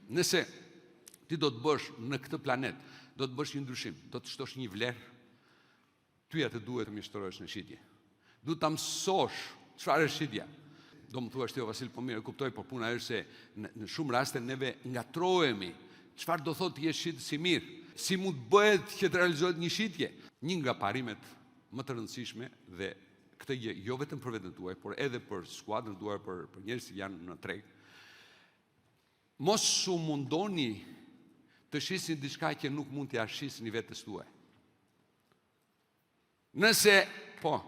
Nëse ti do të bësh në këtë planet, do të bësh një ndryshim, do të shtosh një vlerë, tyja të duhet të mjeshtërohesh në shitje. Duhet ta mësosh çfarë është shitja. Do më thuash ti o Vasil, po mirë, e kuptoj, por puna është se në, në shumë raste neve ngatërrohemi. Çfarë do thotë të jesh shitës i mirë? Si mund të bëhet që të realizohet një shitje? Një nga parimet më të rëndësishme dhe këtë gjë jo vetëm për veten tuaj, por edhe për skuadrën tuaj, për për njerëzit që janë në treg. Mos u mundoni të shisni diçka që nuk mund t'ia shisni vetes tuaj. Nëse, po,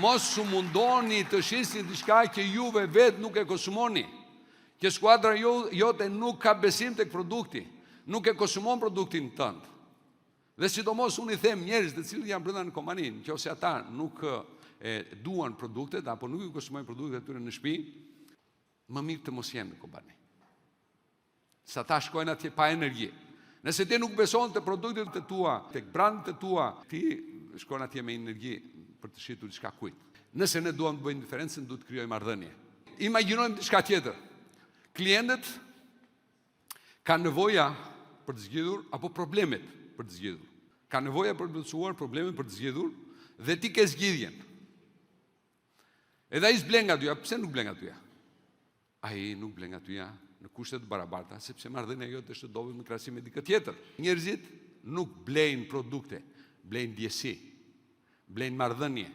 mos u mundoni të shisni diçka që juve vetë nuk e konsumoni, që skuadra jote nuk ka besim tek produkti, nuk e konsumon produktin tënd. Dhe sidomos unë i them njerëz të cilët janë brenda në kompani, në qoftë se ata nuk e duan produktet apo nuk i konsumojnë produktet e tyre në shtëpi, më mirë të mos jenë në kompani. Se ata shkojnë atje pa energji. Nëse ti nuk beson te produktet e tua, tek brandet e tua, ti shkon atje me energji për të shitur diçka kujt. Nëse ne duam të bëjmë diferencën, duhet të krijojmë marrëdhënie. Imagjinojmë diçka tjetër. Klientët kanë nevoja për të zgjidhur apo problemet për të zgjidhur. Kanë nevoja për të plotësuar problemet për të zgjidhur dhe ti ke zgjidhjen. Edhe ai s'blen nga tyja, pse nuk blen nga tyja? Ai nuk blen nga tyja në kushte të barabarta, sepse marrëdhënia jote është e dobët në krahasim me dikë tjetër. Njerëzit nuk blejnë produkte, blejnë ndjesi, blejnë marrëdhënie,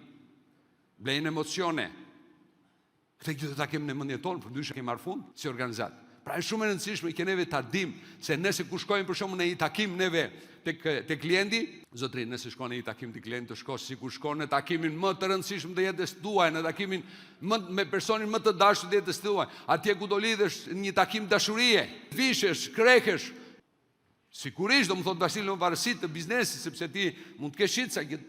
blejnë emocione. Këtë gjë do ta kemi në mendjen tonë, përndryshe kemi marrë fund si organizatë. Pra është shumë e rëndësishme që neve ta dim se nëse kur shkojmë për shembull në një takim neve tek tek klienti, zotëri, nëse shkon në një takim te klienti, të shkosh sikur shkon në takimin më të rëndësishëm të jetës tuaj, në takimin më me personin më të dashur të jetës tuaj, atje ku do lidhesh në një takim dashurie, vishesh, krehesh, Sigurisht, do më thotë Vasil në varësi të biznesit, sepse ti mund të kesh shitësa që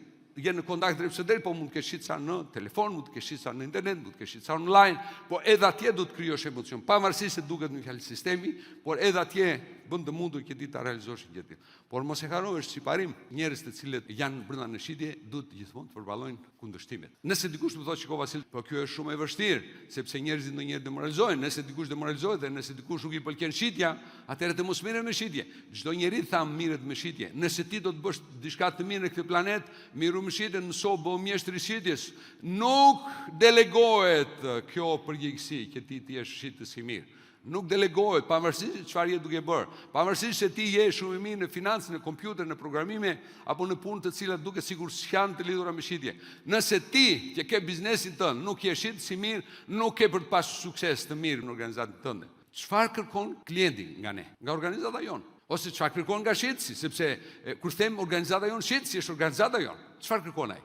je në kontakt drejtpërdrejt, po mund të kesh shitësa në telefon, mund të kesh shitësa në internet, mund të kesh shitësa online, po edhe atje duhet të krijosh emocion, pavarësisht se duket një fjalë sistemi, por edhe atje bën të mundur që ti ta realizosh një gjë të tillë. Por mos e harro, është si parim, njerëz të cilët janë brenda në shitje duhet gjithmonë të përballojnë kundërshtimet. Nëse dikush më thotë shiko Vasil, po kjo është shumë e vështirë, sepse njerëzit ndonjëherë demoralizohen, nëse dikush demoralizohet dhe nëse dikush nuk i pëlqen shitja, atëherë të mos merret me shitje. Çdo njeri thamë merret me shitje. Nëse ti do të bësh diçka të mirë në këtë planet, merru me shitjen, mëso bëhu mjeshtër i shitjes. Nuk delegohet kjo përgjegjësi që ti të jesh shitës i mirë. Nuk delegohet, pavarësisht se çfarë je duke bërë, pavarësisht se ti je shumë i mirë në financë, në kompjuter, në programime apo në punë të cilat duket sikur s'janë të lidhura me shitje. Nëse ti që ke biznesin tënd nuk je shitës i mirë, nuk ke për të pasur sukses të mirë në organizatën tënde. Çfarë kërkon klienti nga ne, nga organizata jonë? Ose çfarë kërkon nga shitësi, sepse kur them organizata jonë, shitësi është organizata jonë. Çfarë kërkon ai?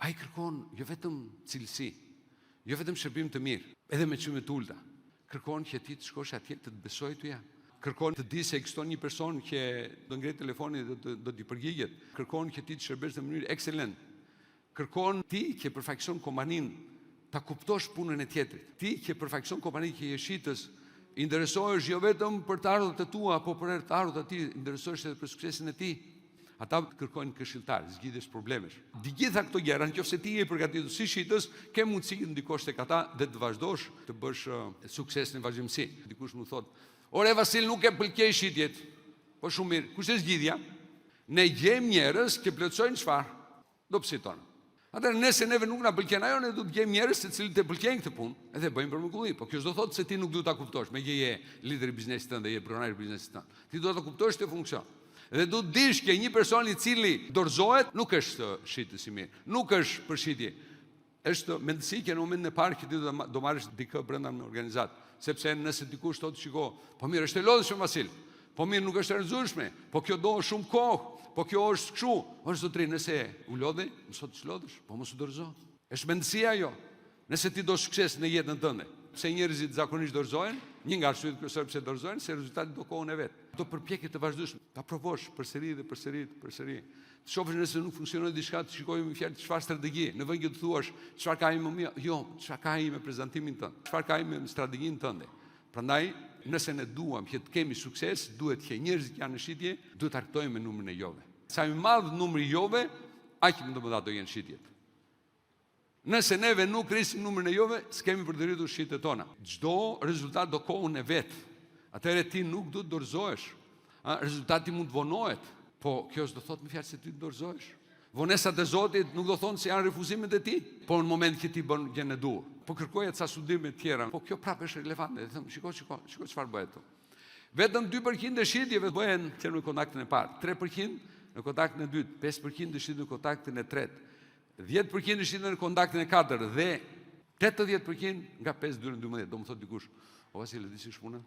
Ai kërkon jo vetëm cilësi, jo vetëm shërbim të mirë, edhe me çmime të ulëta. Kërkon që ti të shkosh atje të të besojë ty. Kërkon të di se ekziston një person që do ngrejë telefonin dhe do do t'i përgjigjet. Kërkon që ti të shërbesh në mënyrë ekselente. Kërkon ti që përfaqëson kompaninë ta kuptosh punën e tjetrit. Ti që përfaqëson kompaninë që je shitës, interesohesh jo vetëm për të ardhurat e tua, po për të ardhurat e tij, interesohesh edhe për suksesin e tij. Ata kërkojnë këshilltar, zgjidhës problemesh. Të gjitha këto gjëra, në qoftë se ti je i përgatitur si shitës, ke mundësi të ndikosh tek ata dhe të vazhdosh të bësh sukses në vazhdimësi. Dikush më thotë, "Ore Vasil, nuk e pëlqej shitjet." Po shumë mirë, kush është zgjidhja? Ne gjejmë njerëz që plotësojnë çfarë? Dobësitë tona. Atëherë nëse neve nuk na pëlqen ajo, ne duhet të gjejmë njerëz të cilët e pëlqejnë këtë punë, edhe e bëjnë për mrekulli. Po kjo s'do thotë se ti nuk duhet ta kuptosh, meqë je lider i biznesit tënd dhe je pronar i biznesit tënd. Ti duhet ta kuptosh këtë funksion. Dhe duhet të dish që një person i cili dorëzohet nuk është shitës i mirë, nuk është për shitje. Është mendësi që në momentin e parë që ti do do marrësh dikë brenda në organizatë, sepse nëse dikush thotë shiko, po mirë është e lodhshme Vasil, po mirë nuk është e realizueshme, po kjo do shumë kohë, po kjo është kështu, o zotri, nëse u lodhe, mëso të çlodhesh, po mos u dorëzo. Është mendësia ajo. Nëse ti do sukses në jetën tënde, pse njerëzit zakonisht dorëzohen? Një nga arsyet kryesore pse dorëzohen, se rezultati do kohën e vet. Do përpjekje të vazhdueshme, ta provosh përsëri dhe përsëri, përsëri. Të shohësh nëse nuk funksionon diçka, të shikojmë me fjalë çfarë strategjie, në vend që të thuash çfarë ka ai më mirë, jo, çfarë ka ai me prezantimin tënd, çfarë ka ai me strategjinë tënde. Prandaj, nëse ne duam që të kemi sukses, duhet që njerëzit që janë në shitje, duhet të arkëtojmë me numrin e jove. Sa më i madh numri i jove, aq më të mëdha do jenë shitjet. Nëse neve nuk rrisim numrin e jove, s'kemi për të rritur shitjet tona. Çdo rezultat do kohën e vet. Atëherë ti nuk duhet dorëzohesh. A, rezultati mund të vonohet, po kjo s'do thotë me fjalë se ti të dorëzohesh. Vonesat e Zotit nuk do thonë se janë refuzimet e tij, por në moment që ti bën gjënë e duhur. Po kërkoja ca studime të tjera, po kjo prapë është relevante. Them, shiko, shiko, shiko çfarë bëhet këtu. Vetëm 2% e shitjeve bëhen që në kontaktin e parë, 3% në kontaktin e dytë, 5% e shitjeve në kontaktin e tretë, 10% e shitjeve në kontaktin e katërt dhe 80% nga 5 deri në 12. Do më thotë dikush, o Vasil, e di si është puna?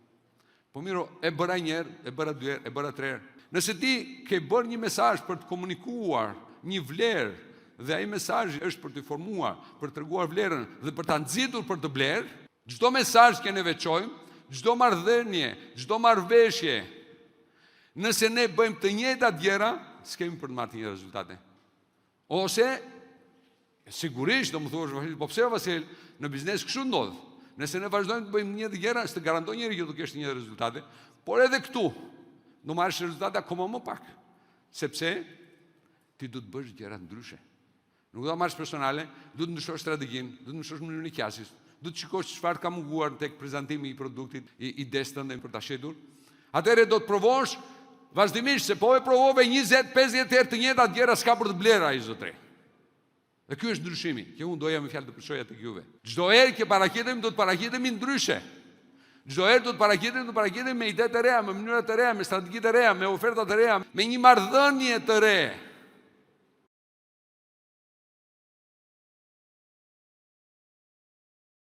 Po mirë, e bëra një herë, e bëra dy herë, e bëra tre herë. Nëse ti ke bërë një mesazh për të komunikuar një vlerë dhe ai mesazh është për të informuar, për të treguar vlerën dhe për ta nxitur për të blerë, çdo mesazh që ne veçojmë, çdo marrëdhënie, çdo marrëveshje, nëse ne bëjmë të njëjtat gjëra, s'kemi për të marrë të njëjtat rezultate. Ose, sigurisht, do më thuash, po pse Vasil, në biznes kështu ndodh. Nëse ne vazhdojmë të bëjmë të njëjtat gjëra, s'të garanton njeri që do kesh të njëjtat rezultate, por edhe këtu do marrësh rezultate akoma më pak, sepse ti duhet të bësh gjëra ndryshe. Nuk do ta marrësh personale, duhet të ndryshosh strategjinë, duhet të ndryshosh mënyrën e qasjes, duhet të shikosh çfarë ka munguar tek prezantimi i produktit, i idesë tënde për ta shitur. Atëherë do të provosh vazhdimisht se po e provove 20, 50 herë të njëjtat gjëra s'ka për të blerë ai zotri. Dhe ky është ndryshimi që unë doja me fjalë të përçoja tek juve. Çdo herë që paraqitemi do të paraqitemi ndryshe. Çdo herë do të paraqitemi, do të paraqitemi me ide të reja, me mënyra të reja, me strategji të reja, me oferta të reja, me një marrëdhënie të re.